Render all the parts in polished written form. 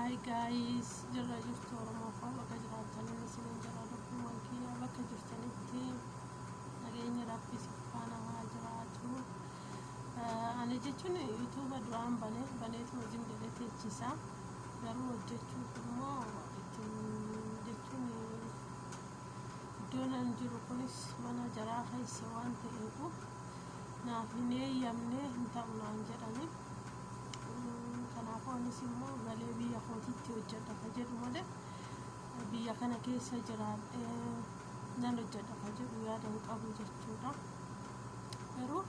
Hi guys, jirra jirtu Oromoo koo bakka jiraattaniin isiniin jira lubbuuwwan kiyya bakka jirtanitti nageenyi Rabbi isin faana haa jiraatu. Ani jechuun yuutuuba duraan bane baneetuma zim jedhee teechisa. Garuu hojjechuuf immoo ittiin jechuun iddoon an jiru kunis mana jaraa keessa waan ta'eefu naaf hin eeyyamne hin ta'u naan jedhani. Kanaafuu anis immoo galee biyya kootiitti hojjedha ka jedhu malee biyya kana keessa jiraadhee nan hojjedha ka jedhu yaada hin qabu jechuudha. Garuu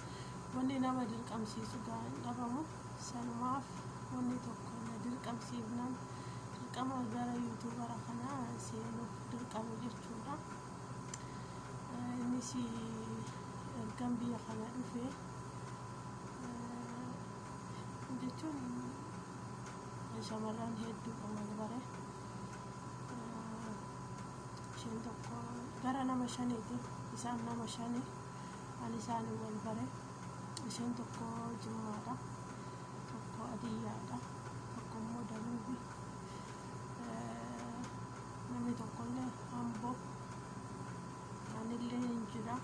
wanni nama dirqamsiisu gaa hin dhabamu. Sanumaaf wanni tokko na dirqamsiifnaan dirqama gara yuutuubara kanaa seenuuf dirqame jechuudha. Innis ergan biyya kana dhufe jechuun shamarran hedduudha wal bare. Isheen tokko gara nama shaniiti. Isaan nama shani. Ani isaanii wal bare. Isheen tokko Jimmaadha. Tokko Adiyyaadha. Tokko immoo Dabuubi. Namni tokkollee Amboo. Anillee hin jira.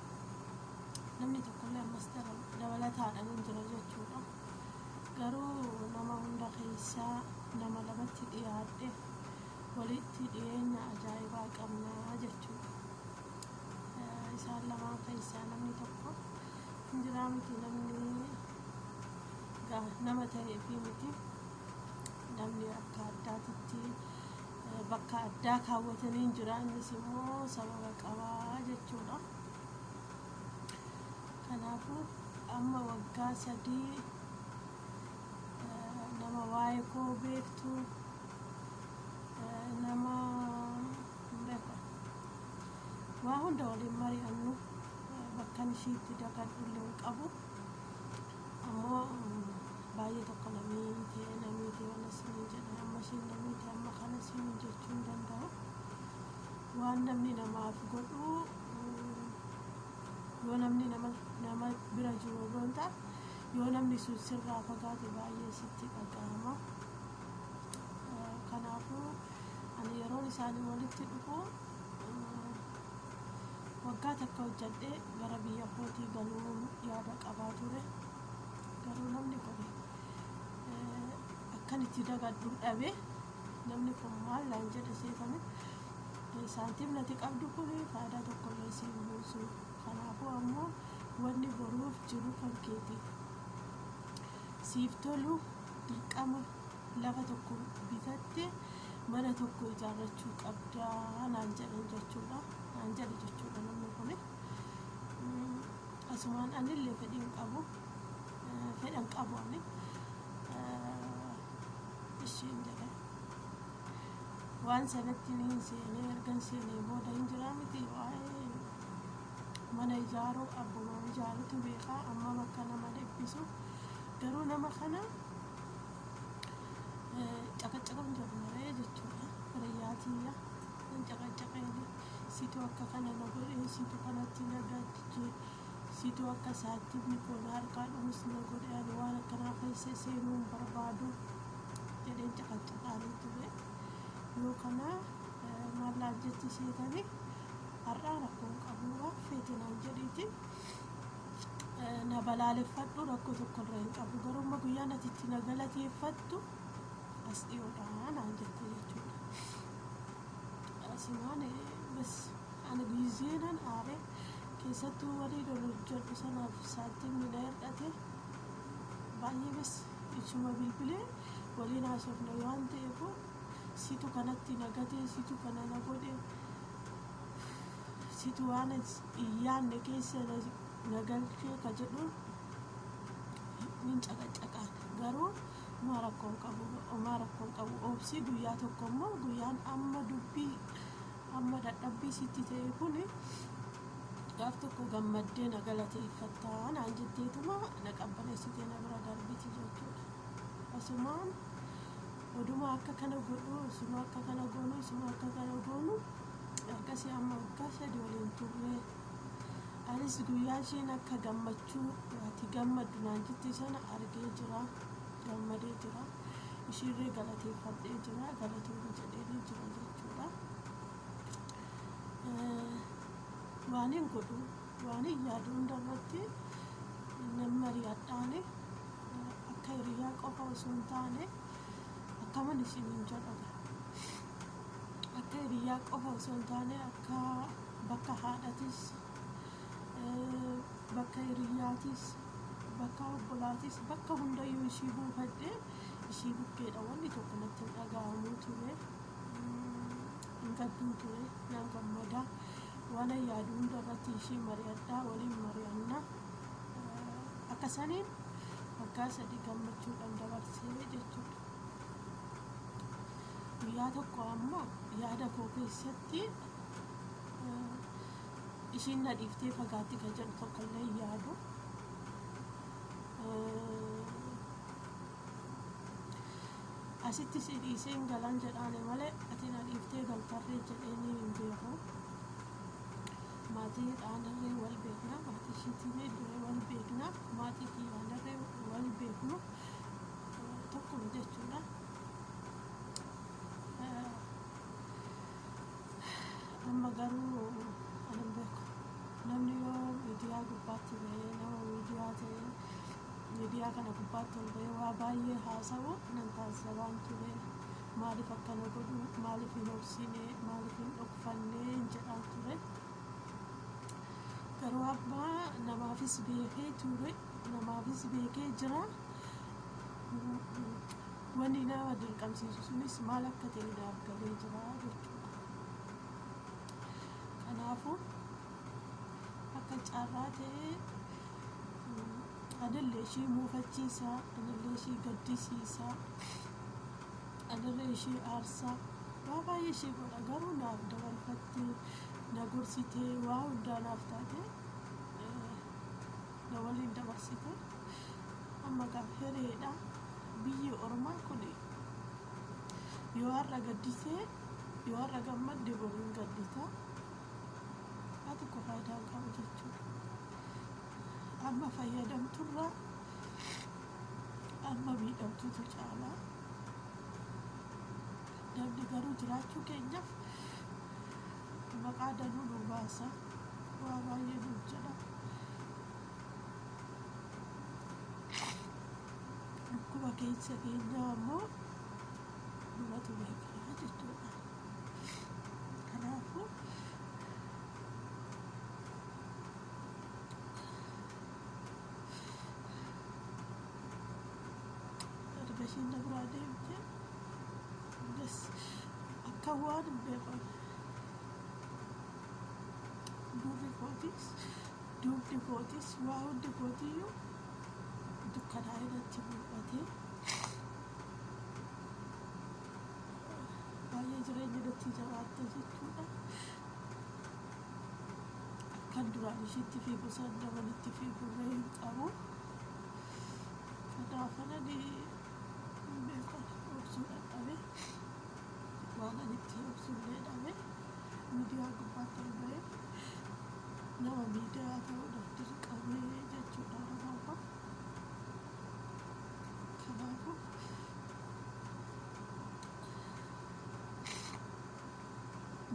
Namni tokkollee ammas dabalataadhaan hin jira jechuudha. Garuu nama hunda keessaa nama lamatti dhiyaadhe walitti dhiyeenya ajaa'ibaa qabna jechuudha. Isaan lamaan keessaa namni tokko hin jiraa miti namni nama ta'ee fi miti namni akka addaatitti bakka addaa kaawwatanii hin jira innis immoo sababa qabaa jechuudha. Kanaafuu amma waggaa 3 nama waa'ee koo beektu nama hin beeku waa hunda waliin mari'annu bakkan ishiitti dagadhu illee hin qabu. Ammoo baay'ee tokko na miite na miite waan isiniin jedhe amma ishiin na miite amma kana isiniin jechuu hin danda'u. Waan namni namaaf godhu yoo namni nama nama bira jiru odoo hin taane yoo namni sun sirraa fagaate baay'ee sitti dhaga'ama. Kanaafuu ani yeroon isaanii walitti dhufu waggaa takka hojjedhee gara biyya kootii galuun yaada qabaa ture. Garuu namni kun akkan itti dagadhu dhabe namni kun maal naan jedhe seetani saantiim nati qabdu kun faayidaa tokkollee siin buusu. Kanaafuu ammoo wanni boruuf jiru kan keeti. Siif tolu dirqama lafa tokko bitatte mana tokko ijaarrachuu qabda naan jedhan jechuudha. Naan jedhe jechuudha namni kun. Asumaan anillee fedhii hin qabu. Fedhan qabu ani. Ishiin jedhe. Waan sanatti ni seenee ergan seenee booda hin jiraa miti waa'ee mana ijaaruu abbuma ijaarutu beekaa ammam akka nama dhiphisu. Garuu nama kana caqacaquun jalmaree jechuudha. Hiriyyaa tiyya nan caqacaqeen situ akka kana na godhe situ kanatti na galche situ akka saantimni koo na harkaa dhumus na godhe ani waan akkanaa keessa seenuu hin barbaadu jedheen caqacaqaanii ture. Yoo kana maal naan jetti seetanii har'aa rakkoo hin qabu waan feete naan jedhiiti. Na balaaleffadhu rakkoo tokko irra hin qabu garuu amma guyyaan ati itti na galateeffattu as dhiyoodha naan jette jechuudha. Asumaan bas ani giizeenan aare keessattuu walii lolu hojjedhu sanaaf saantimni na hir'ate baay'ee bas isuma bilbilee waliin haasofne waan ta'eef situ kanatti na gatee situ kana na godhe situ waan hin yaadne keessa na galchee ka jedhuun nin caqacaqaan garuu homaa rakkoon qabu homaa rakkoon qabu obsii guyyaa tokko immoo guyyaan amma dubbii amma dadhabbii sitti ta'e kun gaaf tokko gammaddee na galateeffattaa naan jetteetuma na qabbaneessitee na bira darbiti jechuudha. Asumaan oduma akka kana godhu osuma akka kana goonu osuma akka kana goonu ergasii amma waggaa 3 waliin turre. Anis guyyaa isheen akka gammachuu ati gammaddu naan jette sana argee jira. Gammadee jira. Ishiirree galateeffadhee jira, galatoomii jedhee jira jechuudha. Waan hin godhu, waan hin yaadu hundarratti nan mari'adhaani akka hiriyaa qofa osoo hin taane akkaman isiniin jedha. Akka hiriyaa qofa osoo hin taane akka bakka haadhatis, bakka hiriyaatis, bakka obbolaatis, bakka hundayyuu ishii buufadhee ishii bukkeedha. Wanni tokko natti hin dhaga'amuu ture. Hin gadduu ture, nan gammada. Waan yaadu hundarratti ishii mari'adhaa, waliin mari'annaa. Akka saniin waggaa 3 gammachuudhaan dabarsee jechuudha. Guyyaa tokko ammoo yaada koo keessatti ishiin na dhiiftee fagaatti kan jedhu tokkollee hin yaadu. Asitti si dhiiseen galan jedhaani malee ati na dhiiftee galtarree jedheenii hin beeku. Maatii dhaanirree wal beekna, maatii ishiitiin illee wal beekna, maatii kiyyaanirree wal beeknu tokkuma jechuudha. Amma garuu ani hin beeku. Namni yoo miidiyaa gubbaatti bahee nama miidiyaa ta'e miidiyaa kana gubbaatti ol bahee waa baay'ee haasa'u nan taasisabaan ture. Maaliif akkana godhu, maaliif hin obsine, maaliif hin dhokfanne jedhaan ture. Garuu amma namaafis beekee ture, namaafis beekee jira. Wanni nama dirqamsiisu sunis maal akka ta'e naaf galee jira jechuudha. Kanaafuu akka carraa ta'ee anillee ishii muufachiisaa, anillee ishii gaddisiisaa, anillee ishii aarsaa, waa baay'ee ishii godha. Garuu naaf dabarfattee, na gorsitee, waa hundaa naaf taate na waliin dabarsite. Amma gaaf hireedha. Biyyi ormaa kun yoo har'a gaddisee, yoo har'a gammadde boru hin gaddita. Waa tokko faayidaa hin qabu jechuudha. Amma fayyadamturraa amma miidhamtutu caala. Namni garuu jiraachuu keenyaaf maqaa danuu nu baasa. Waa baay'ee nuuf jedha. Dhukkuba keessa keenyaa ammoo numatu beekaa jechuudha. Kanaafuu erga ishiin na biraa deemte das akka waan hin beekan gurri kootis dugdi kootis waa hundi kootiyyuu dukkanaa'ee natti mul'ate. Baay'ee jireenya natti jabaatte jechuudha. Kan duraan ishiitti fiigu san namanitti fiigurree hin qabu. Kanaaf ani hin beeku obsuu dadhabe. Waan ani itti obsullee dhabe. Miidiyaa gubbaatti ol bahee nama miidiyaa ta'uudhaaf dirqamee jechuudha Oromoon koo. Kanaafuu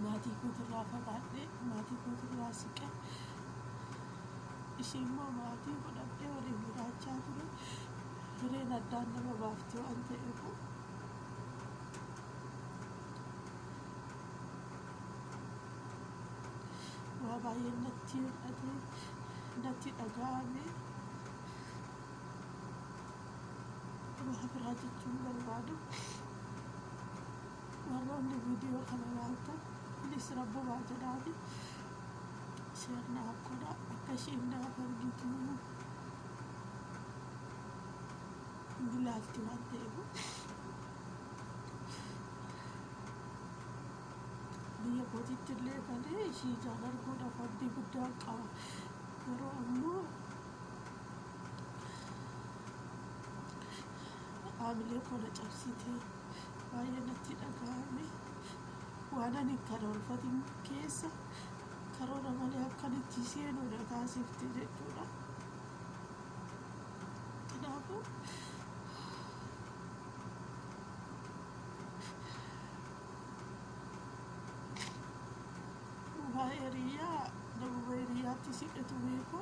maatii kootirraa fagaadhee maatii kootirraa siqee ishii immoo maatii godhadhee waliin jiraachaa ture. Hireen addaan nama baafti waan ta'eef waa baay'ee natti hir'ate, natti dhaga'ame. Waa biraa jechuun barbaadu. Warroonni viidiyoo kana ilaaltan please rabbumaa jedhaati share naaf godha akka ishiin naaf argitu ni laalti waan ta'eef. Biyya kootitti illee galee ishii ijaan arguudhaaf abdii guddaa qaba. Garuu ammoo haamilee koo na cabsite baay'ee natti dhaga'ame. Waan ani hin karoorfatin keessa karoora malee akkan itti seenu na taasifte jechuudha. Kanaafuu kiyyaatti siqetu beeku.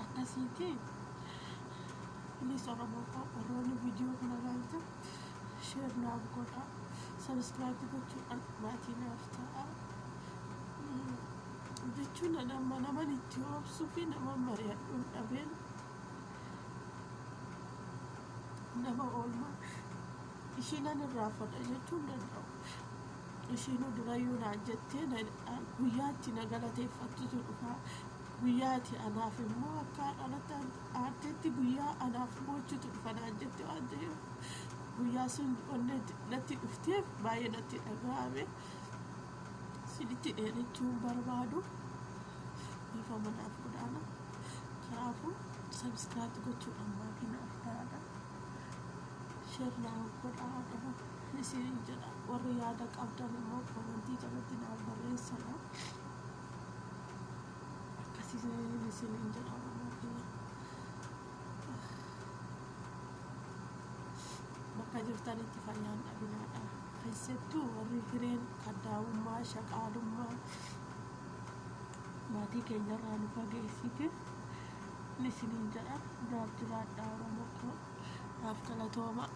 Akkasiiti. Please Oromoo koo warroonni viidiyoo kana ilaaltan share naaf godhaa. Subscribe gochuudhaan maatii naaf ta'a. Jechuun ani amma naman itti obsuu fi nama mari'adhuun dhabeen nama oolmaa ishii nan irraanfadha jechuun danda'u. Ishiinuu durayyuu naan jettee guyyaa itti na galateeffattutu dhufa. Guyyaa ati anaaf immoo akka haadha aarteetti guyyaa anaaf boochutu dhufa naan jette waan ta'eef guyyaa sun onnee natti dhufteef baay'ee natti dhaga'ame. Isinitti dheerachuu hin barbaadu. Dhiifama naaf godhaana. Kanaafuu subscribe gochuudhaan maatii naaf ta'aadha. Share naaf godhaadha. Isiniin jedha. Warri yaada qabdan immoo comment jalatti naaf barreessadha. Akkasiin isiniin jedha Oromoo kiyya. Bakka jirtanitti fayyaan dhabinaadha. Keessattuu warri hireen kaddaa'ummaa, shaqaalummaa maatii keenyarraa nu fageessite isiniin jedha. Naaf jiraadhaa Oromoo koo. Naaf galatooma.